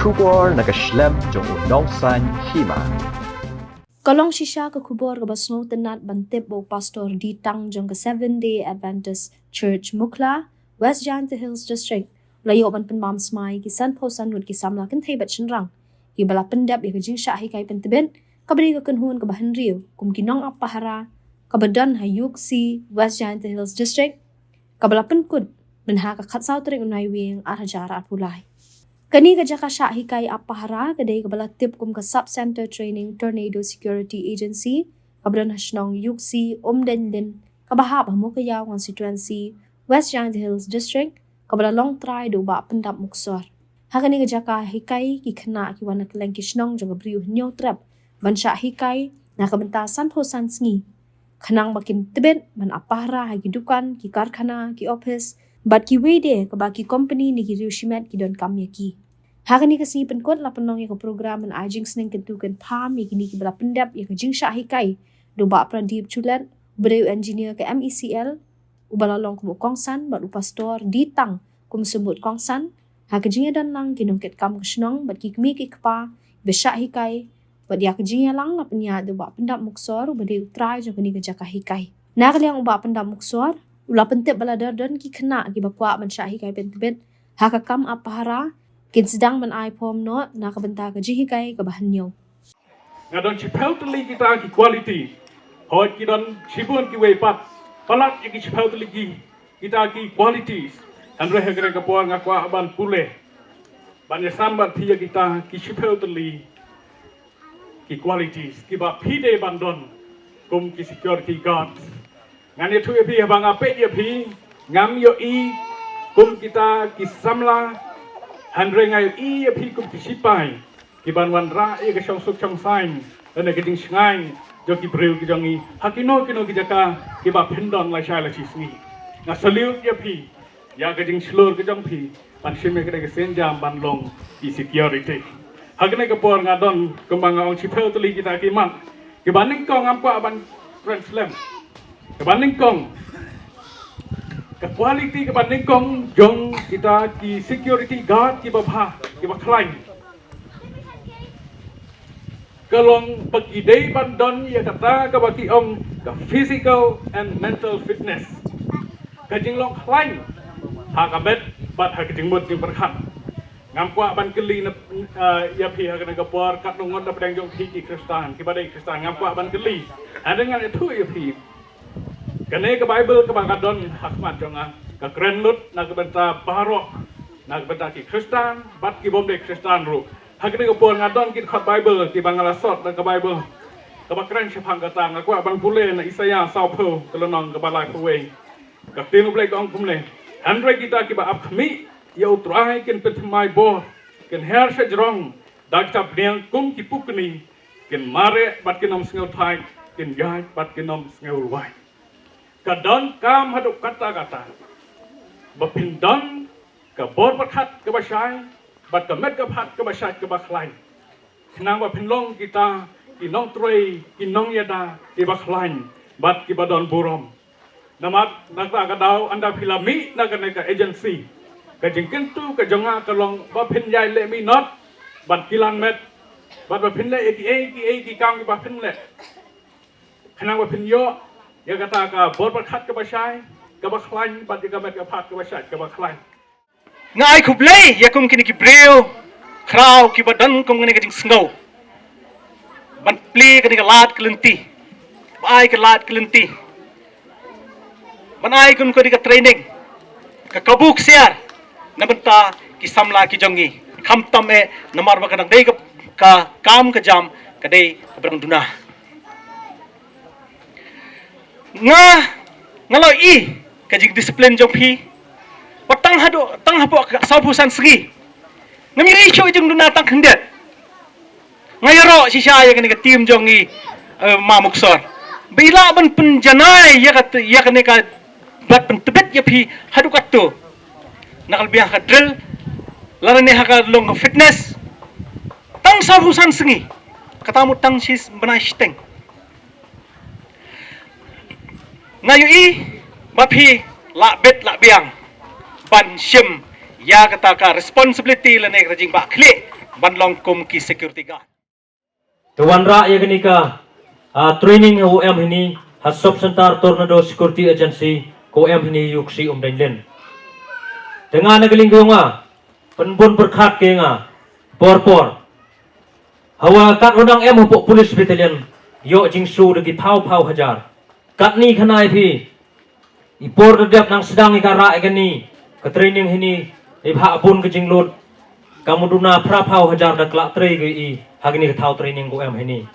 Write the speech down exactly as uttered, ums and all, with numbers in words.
Khubor na ka shlem jong u nongsan hima. Ka long shisha ka khubor kaba sngewtynnat ban tip ba u Pastor D. Tang jong ka Seventh Day Adventist Church Mukhla, West Jaintia Hills District, u la ïoh ban pynbam smai ki san phew san ngut ki samla kynthei bad shynrang kiba la pyndep ïa ka jingshah hikai pyntbit kaba dei ka kynhun kaba hynriew kum ki nongap pahara kaba don ha Iooksi, West Jaintia Hills District, kaba la pynkut mynha ka khatsaw tarik u Naiwieng ar hajar arphew lai. Kane ka jaka shah hikai ap pahara ka dei kaba la tip kum ka Sub Center Training Tornado Security Agency kaba don ha shnong Iooksi, Umdeiñlin, kaba hap ha Mowkaiaw Constituency, West Jaintia Hills District, kaba la long trai da u Bah Pyndap Muksor. Ha kane ka jaka hikai ki khynnah ki wan na kylleng ki shnong jong ka Bri u Hynñiewtrep ban shah hikai na ka bynta san phew san sngi, khnang ba kin tbit ban ap pahara ha ki dukan, ki karkhana, ki ophis bad kiwei de kaba ki kompani ne ki riew shimet ki donkam ïa ki. Ha kane ka sngi pynkut la pynlong ïa ka program ban ai jingsneng kyntu kynpham ïa kine kiba la pyndep ïa ka jingshah hikai da u Bah Pradip Chulet, u briew engineer ka M E C L, uba la long kum u kongsan bad u Pastor D. Tang kum u symbud kongsan ha ka jingïadon lang ki nongkitkam ka shnong bad ki kmie ki kpa ba shah hikai, bad ïa ka jingïalang la pynïaid da u Bah Pyndap Muksor uba dei u trai jong kane ka jaka hikai. Na ka liang u Bah Pyndap Muksor u la pyntip ba lada don ki khynnah kiba kwah ban shah hikai pyntbit ha ka kam ap pahara, kin sdang ban ai form noh na ka bynta ka jinghikai kaba hynñiew. Nga don shiphew tylli kita ki quality. Hooid ki don shibun kiwei pat. Palat ïa ki shiphew tylli ki, kita ki qualities. Hynrei ha kane ka por nga kwah ban pule, ban ïasam bad phi ïa kita ki shiphew tylli ki qualities kiba phi dei ban don kum ki security guards. Ngan ïathuh ïa phi, haba nga peit ïa phi, ngam ïohi kum kita ki samla, hynrei nga ïohi ïa phi kum ki shipai kiban wanrah ïa ka shongsuk shongsaiñ lane ka jingshngaiñ jong ki briew ki jong ngi ha kino kino ki jaka kiba phin don lashai lashi sngi. Nga salute ïa phi ïa ka jingshlur ka jong phi ban shim ïa kane ka sienjam ban long ki security. Ha kane ka por nga don, kumba nga ong, shiphew tylli kita ki mat kiba nyngkong, ngam kwah ban kren slem. Kaba nyngkong, ka quality kaba nyngkong jong kita ki security guard kiba bha, kiba khlaiñ, ka long ba ki dei ban don ïa kata kaba ki ong ka physical and mental fitness. Ka jinglong khlaiñ ha ka met bad ha ka jingmut jingpyrkhat. Ngam kwah ban kylli na, eh, ïa phi ha kane ka por, katno ngut na pdeng jong phi ki Khristan, kiba dei Khristan, ngam kwah ban kylli. Hynrei ngan ïathuh ïa phi, kane ka Baibl kaba ka don ha khmat jong nga ka kren lut na ka bynta baroh, na ka bynta ki Khristan bad ki bym dei Khristan ruh. Ha kane ka por nga don ki dkhot Baibl kiba nga la sot na ka Baibl kaba kren shaphang kata. Nga kwah ban pule na Isaïah sawphew, ka lynnong kaba laiphew wei. Ka ktien U Blei ka ong kumne: Hynrei kita kiba ap khmih ïa U Trai kin pynthymmai bor, kin her sha jrong da kita bniang kum ki pukni, kin mareh bad kin ym sngewthait, kin ïaid bad kin ym sngewrwai. Ka donkam haduh katta katta ba phin don ka bor pyrkhat kaba shai bad ka met ka phad kaba shait kaba khlaiñ, khnang ba phin long kita ki nongtrei, ki nongïada kiba khlaiñ bad kiba don burom. Namar na kata ka daw, ynda phi la mih na kane ka agency, ka jingkyntu ka jong nga ka long ba phin ïai leh minot bad ki langmet, bad ba phin leh ïa kiei kiei ki kam kiba phin leh, khnang ba phin ïoh ïa kata ka bor pyrkhat kaba shai kaba khlaiñ bad ïa ka met ka phad kaba shait kaba khlaiñ. Nga ai khublei ïa kum kine ki briew khraw kiba don kum kane ka jingsngew ban plie kane ka lad ka lynti, ba ai ka lad ka lynti, ban ai kum kane ka training, ka kabu ksiar na bynta ki samla ki jong ngi. Khamtam eh namar ba ka dang dei ka, ka kam ka jam ka dei kaba dang duna. Nga, nga la ïohi ka jingdisiplin jong phi. Ba tang haduh, tang hapoh ka sawphew san sngi, ngam ïohi shuh jingduna tang khyndiat. Nga ïaroh shisha ïa kane ka team jong ngi, eh, Ma Muksor, ba i lah ban pynjanai ïa ka, ïa kane ka, bad pyntbit ïa phi haduh katto. Na ka liang ka drill, lane ha ka long ka fitness, tang sawphew san sngi, kata mut tang shi bnai shiteng. Nga ïohi ba phi lah bit lah biang ban shim ïa kata ka responsibility lane kata jingbah khlieh ban long kum ki security guard. Te wanrah ïa kane ka, ah, training u em hini ha Sub Centre Tornado Security Agency, ko em hini ïa u Ksih Umdeiñlin. Te nga na ka liang ka jong nga, pynbun pyrkhat ka ïa nga por por. Hawa kat u dang em hapoh police battalion, ïoh jingsiew da ki phaw phaw hajar. Katni khana ïa phi, i por da dep nang sdang ïa ka rah ïa kani ka training hini, i bha bun ka jinglut. Ka mut duna phra phaw hajar da klah trei ka i ha kani ka thaw training ko em hini.